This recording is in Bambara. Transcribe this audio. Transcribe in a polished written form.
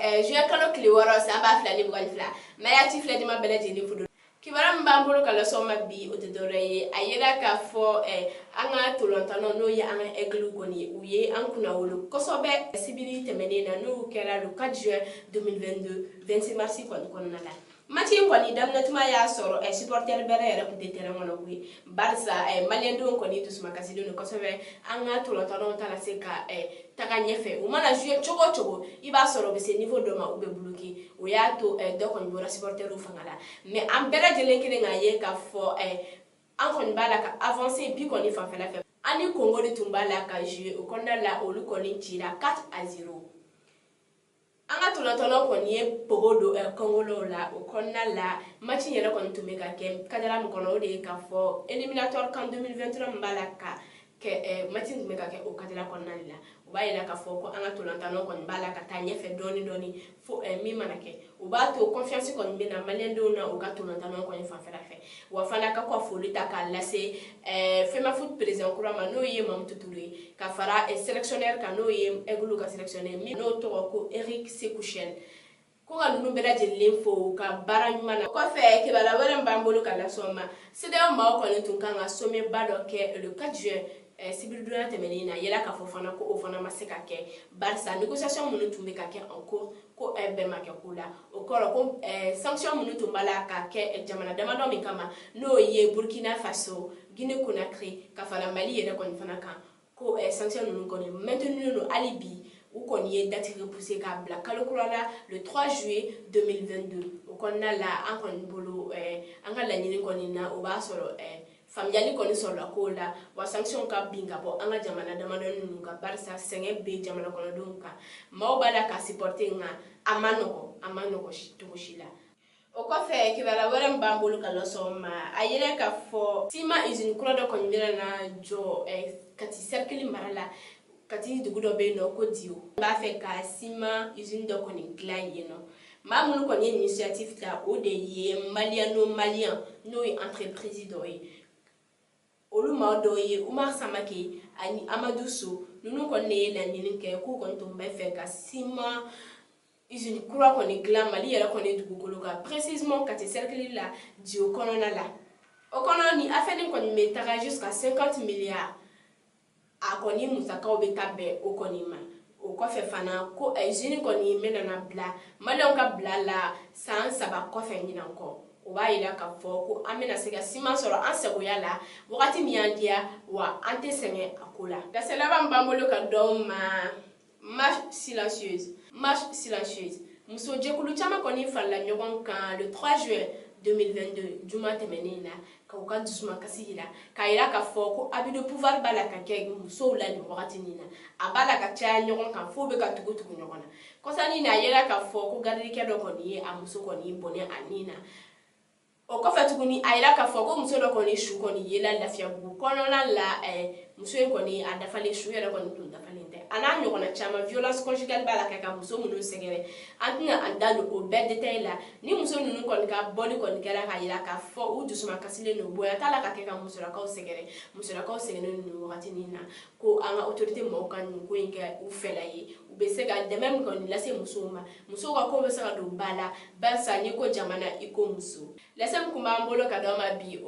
Juin kalo tile 6 san 2022, Mayati filɛ jama bɛɛ lajɛlen fo. Kibaruya min b'an bolo ka lase aw ma bi, o tɛ dɔwɛrɛ ye, a yera k'a fɔ an ka ntolatannaw, n'o ye an ka Aigles kɔni, u ye an kunnawolo kosɛbɛ sibiri tɛmɛnen na, n'o kɛra le 4 juin 2022, 26 mars kɔni kɔnɔna la. Match in kɔni daminɛtuma y'a sɔrɔ supporter bɛrɛ yɛrɛ tun tɛ terrain kɔnɔ koyi, barisa maliyɛndenw kɔni dusumakasilen don kosɛbɛ. An ka ntolatannaw tɛna se ka taga ɲɛfɛ. U mana jouer cogo o cogo, i b'a sɔrɔ u bɛ se niveau dɔ ma, u bɛ bloquer. O y'a to dɔ kɔni bɔra supporterw fanga la, mais an bɛɛ lajɛlen kelen k'a ye k'a fɔ an kɔni b'a la ka avancer bi kɔni fanfɛla fɛ. An ni Congo de tun b'a la ka jouer. O kɔnɔna la, olu kɔni cira 4-0. An ka ntolatannaw kɔni ye pogo don Congolais la. O kɔnɔna la, match yɛrɛ kɔni tun bɛ ka kɛ cadre min kɔnɔ, o de ye k'a fɔ éliminatoire CAN 2023 min b'a la ka kɛ, match tun bɛ ka kɛ o cadre kɔnɔna de la. O b'a yira k'a fɔ ko an ka ntolatannaw kɔni b'a la ka taa ɲɛfɛ dɔɔni dɔɔni, fo min mana kɛ, o b'a to confiance kɔni bɛ na maliyɛndenw na u ka ntolatannaw kɔni fanfɛla fɛ. Wa fana ka ka foli ta k'a lase FEMAFOOT président kura ma, n'o ye Mamutu Ture ye, ka fara sélectionneur kan, n'o ye Aigles ka sélectionneur min n'o tɔgɔ ko Eric Sekou Chelle, ko ka ninnu bɛɛ lajɛlen fo u ka baara ɲuman na. O kɔfɛ, kibaruya wɛrɛ min b'an bolo ka lase aw ma, CEDEAO maaw kɔni tun kan ka sommet ba dɔ kɛ le 4 juin, sibiridon tɛmɛnen na. Yala k'a fɔ fana ko o fana ma se ka kɛ, barisa négociation minnu tun bɛ ka kɛ en cours, ko bɛɛ ma kɛ ko la. O kɔrɔ ko sanction minnu tun b'a la ka kɛ jamana damadɔ min kama, n'o ye Burkina Faso, Guinée Conakry, ka fara Mali yɛrɛ kɔni fana kan, ko sanction ninnu kɔni maintenu don hali bi. U kɔni ye date repoussé k'a bila kalo kura la, le 3 juillet 2022. O kɔnɔna la, an kɔni bolo, an ka laɲini kɔni na, o b'a sɔrɔ faamuyali kɔni sɔrɔla kow la, wa sanction ka bin ka bɔ an ka jamana damadɔni ninnu kan, barisa sɛgɛn bɛ jamana kɔnɔdenw kan. Maaw b'a la ka supporter, nka a ma nɔgɔ, a ma nɔgɔ cogo si la. O kɔfɛ, kibaruya wɛrɛ min b'an bolo ka lase aw ma, a yɛrɛ k'a fɔ ciment usine kura dɔ kɔni bɛna na jɔ Kati cercle mara la. Kati dugu dɔ bɛ yen nɔ ko Diyo, n b'a fɛ ka ciment usine dɔ kɔni dilan yen nɔ. Maa minnu kɔni ye initiative ta, o de ye Maliano Malien, n'o ye entreprise dɔ ye. Olu maa dɔw ye Umar Samake ani Amadu So. Ninnu kɔni de ye laɲini kɛ k'u kɔni tun bɛ fɛ ka ciment usine kura kɔni dilan Mali yɛrɛ kɔni dugukolo kan, précisément Kati cercle la, Diyo kɔnɔna la. O kɔnɔ ni affaire kɔni bɛ taga jusqu'à 50 milliards. A kɔni musakaw bɛ taa bɛn o kɔni ma. O kɔfɛ fana, ko usine kɔni bɛna na bila maliyɛnw ka bila la san 3 kɔfɛ ɲinan kɔ. O b'a yira k'a fɔ ko an bɛna se ka siman sɔrɔ an sagoya la wagati min y'an diya, wa an tɛ sɛgɛn a ko la. Lase laban min b'an bolo ka d'aw ma, marche silencieuse, marche silencieuse. Muso jɛkulu caman kɔni farala ɲɔgɔn kan le 3 juin 2022, juma tɛmɛnen na, ka u ka dusumakasi yira, k'a yira k'a fɔ ko abus de pouvoir b'a la ka kɛ musow la nin wagati nin na. A b'a la ka caya ɲɔgɔn kan f'o bɛ ka tugu tugu ɲɔgɔn na. Kɔsani na, a yira k'a fɔ ko garidikɛ dɔ kɔni ye a muso kɔni bɔnɛ a nin na. O kɔfɛ tuguni, a yira k'a fɔ ko muso dɔ kɔni su kɔni yela Lafiyabugu kɔnɔna la. Muso in kɔni a dafalen, su yɛrɛ kɔni tun dafalen tɛ. A n'a ɲɔgɔnna caman, violence conjugale b'a la ka ka muso minnu sɛgɛrɛ, an tɛna an da don o bɛɛ détail la. Ni muso ninnu kɔni ka bɔli kɔni kɛra k'a yira k'a fɔ u dusumakasilen don, bonya t'a la ka kɛ ka musolakaw sɛgɛrɛ. Musolakaw sɛgɛnnen don nin wagati nin na, ko an ka autorité maaw ka nin ko in kɛ u fɛla ye. U bɛ se ka dɛmɛ min kɔni lase musow ma, musow ka ko bɛ se ka don ba la, barisa n'i ko jamana, i ko muso. Lase min tun b'an bolo ka d'aw ma bi o.